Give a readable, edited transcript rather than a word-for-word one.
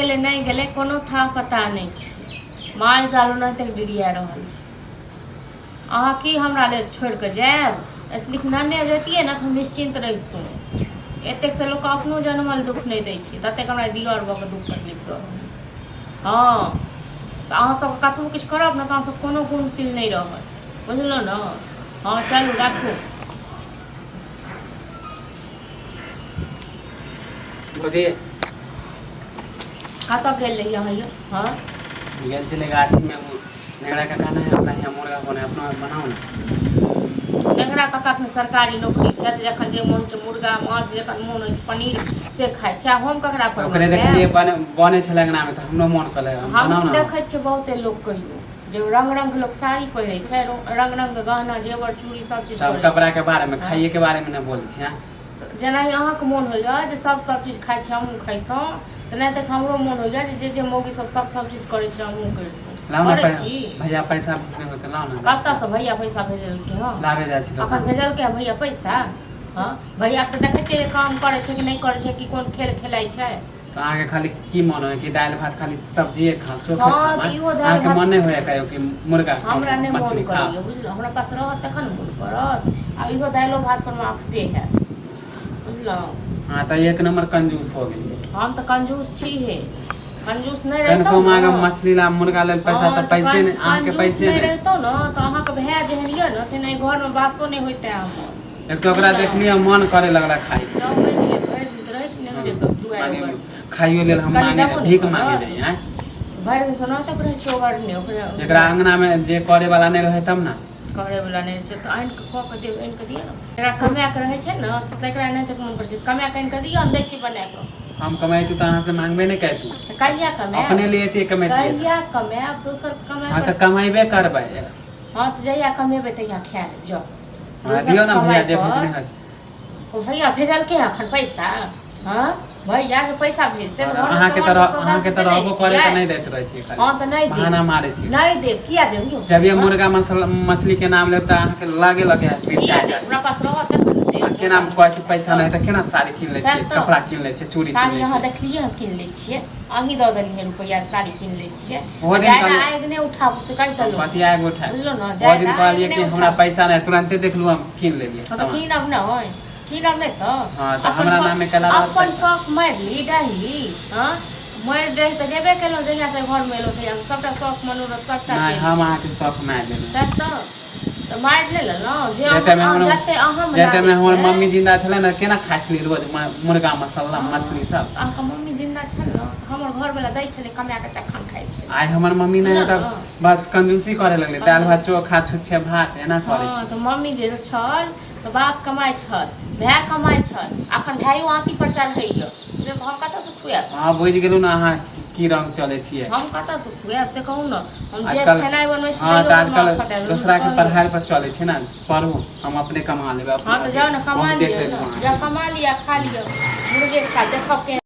गेलै नहि गेलै कोनो था पता नहि छै। माल जाल ओनाहिते डिरिया रहल छै। अहाँ की हमरा लेल छोड़ि कऽ जायब? एतनीक नेने जैतियै ने तऽ हम निश्चिन्त रहितहुँ। एतेक तऽ लोक अपनो जनमल दुःख नहि दै छै ततेक हमरा दिअर भऽ कऽ दुःख तकलीफ दऽ रहल। हँ तऽ अहाँ सबके कतबो किछु करब ने तऽ अहाँ सब कोनो गुणशील नहि रहत, बुझलहुँ ने? हँ चलू राखू। भौजी, कतऽ गेल रही अहाँ यौ? हँ गेल छलै गाछीमे, ओ नेंगरा काका नहि है, ओकरा हियाँ मुर्गा बने, अपना बनाउ ने। नेंगरा काका के सरकारी नौकरी छै, जखन जे मोन छै मुर्गा माछ, जखन मोन होइ छै पनीर से खाइ छै। हम ककरा पर ओकरे देखलियै बने बने छलै अंगनामे तऽ हमरो मोन कलै हम हम बनाउ ने। देखै छियै बहुते लोक कहियो जे रंग रंग के लोक साड़ी पहिरै छै, रंग रंग के गहना जेवर चूड़ी सब चीज सब पहिरै छै। कपड़ा के बारे मे, खाइए के बारे मे नहि बोलै छी। हँ, जेनाहि अहाँके मोन होइए जे सब सब चीज खाइ छै हमहूँ खैतहुँ, तेनाहिते हमरो मोन होइए जे जे जे मौगी सब सब सब चीज करै छै हमहूँ करितहुँ। लाउ ने। करै छी। भैया पैसा भेजने होते, लाउ ने। कतऽसँ भैया पैसा भेजलकै हँ? लाबे जाइ छी अखन दोकान। भेजलकै हँ भैया पैसा? हँ, भैया के देखै छियै काम करै छै कि नहि करै छै, कि कोन खेल खेलाइ छै। तऽ अहाँके खाली की मन होय कि दालि भात खाली सब्जिए खाउ, चोखे हँ, खाउ? तऽ आँय? इहो दालि अहाँके भात मन नहि होइए कहियो कि मुर्गा खाउ, हमरा नहि मोन मछली खाउ? करैए, बुझलहुँ? हमरा पास रहत तखन ने मोन करत। आ इहो दालिओ भात पर आफते हैत, बुझलहुँ? अहाँ तऽ एक नम्बर कंजूस हो गेलियै। हम तऽ कंजूस छी हे, कंजूस नहि कनिको रहितहुँ मांगब ने मछली ला मुर्गा लेल पैसा हँ तऽ पैसे नहि अहाँके, कंजूस पैसे नहि नहि रहितहुँ ने तऽ अहाँके भाय जेहन यऽ ने तेना घरमे बासो नहि होइते हमर। एक तऽ ओकरा बुझलहुँ? देखलियै मन करे लगला खाइ। जाउ, माँगि लेब। भरि दिन तऽ रहै छी ने दुआरि मांगे ओगरने। खाइयो लेल हम कनि मांगे देबो ने भीख मांगे करत। जाइ आँय? भरि दिन तऽ नाटक रहै छै ओगरने ओकरे। एकरा अंगना मे जे करे वाला नहि रहे तब ने करे वाला नहि रहै छै तऽ आनि कऽ कऽ के देब, आनि कऽ दिअ ने। एकरा कमाए कऽ रहै छै ने तऽ तकरा नहि तऽ मोन करै छै। कमाए कऽ आनि कऽ दिअ, हम दै छी बनाए कऽ। हम कमाइतू तऽ अहाँ से मांगबे नहि करतू। तऽ कहिया कमाएब? अपने लिए एते कमैतियै। कहिया कमाएब? दोसर कमाए हँ, पर तऽ कमेबे करबै। हँ, तऽ जहिया कमेबै तहिया खाए लेब, जाउ। हँ, दोसर दियौ ने भैया कमाइ जे पर भेजने होत। ओ भैया भेजलकै हँ एखन पैसा? हँ, भैया के पैसा भेजतै तऽ घरमे अहाँके सामान तऽ सौदा अहाँके छै तऽ से नहि रहबो करे तऽ एतियै? नहि दैत रहै छियै खाली हँ, तऽ नहि देब। बहाना मारै छियै। नहि देब, किया देब यौ? जब ये हँ? मुर्गा मसला मछली के नाम लेब तऽ अहाँके लागे लगे किया मिर्चा देब? हमरा पास रहत तखन ने देब। आ केना कहै छी पैसा नहि तऽ केना साड़ी कीन लै सएह छियै, तऽ। कपड़ा कीन लै छियै, चूड़ी कीन साड़ी लै अहाँ छियै? देखलियै हम कीन लै छियै? अहीं दऽ देलियै रुपैआ, साड़ी कीन लै छियै। ओहो आ दिन जादा कहलियै आगि नहि उठाबू से कहि हम देलहुँ। कथी आगि उठाय? बुझलहुँ ने? ओहो दिन जादा आगि कहलियै नहि कि हमरा उठाबू। पैसा नहि, तुरन्ते देखलहुँ हम कीन लेलियै हँ, तऽ सामान। कीनब नहि? कीनब नहि तऽ? हँ, तऽ अपन हमरा शौक नामे केला रहत अपन पैसा। शौक मारि ली डाही। हँ, मारि डाहि तऽ गेबे केलहुँ। जहियासँ घरमे एलहुँ तहियासँ सबटा शौक मनोरथ सबटा नहि गेल। हम अहाँके शौक मारि लेलहुँ। सएह तऽ मारि नहि लेलहुँ जे जाहि टाइममे अहाँ हमर जते अहाँमे जाहि टाइममे लागै हमर छै। मम्मी जिन्दा छलै ने, केना खाइ छलियै रोज मुर्गा मसाला मछली सब। तऽ अहाँके मम्मी जिन्दा छल ने तऽ हमर घरवला दै छलै कमा कऽ, तखन खाइ छलै। आइ हमर मम्मी नहि बुझलहुँ तऽ ने? बस कंजूसी करे लगलै, दालि भात चोखा छुच्छे भात एना करै हँ छै। तऽ मम्मी जे छल तऽ बाप कमाइ छल, भाय कमाइ छल, अखन भाइयो आँती पर चढ़ैया, बुझलियै? तऽ हम कतऽसँ खुआएब? हँ, बुझि गेलहुँ ने अहाँ की रंग चलै छियै। हम कतऽसँ खुआएब से कहू ने। हम जे आजकल खेनाइ बनबै छी हँ, तैयो तऽ पर आजकल आफत आयल। दोसरा के कहियौ। पढ़ाइ पर चलै छै ने, पढ़ू, हम अपने कमा लेबै। हँ, तऽ जाउ ने, कमा हम देख लिअ लेलहुँ ने। अहाँके। जाउ कमा लिअ, खा लिअ, मुर्गे खा देखब के।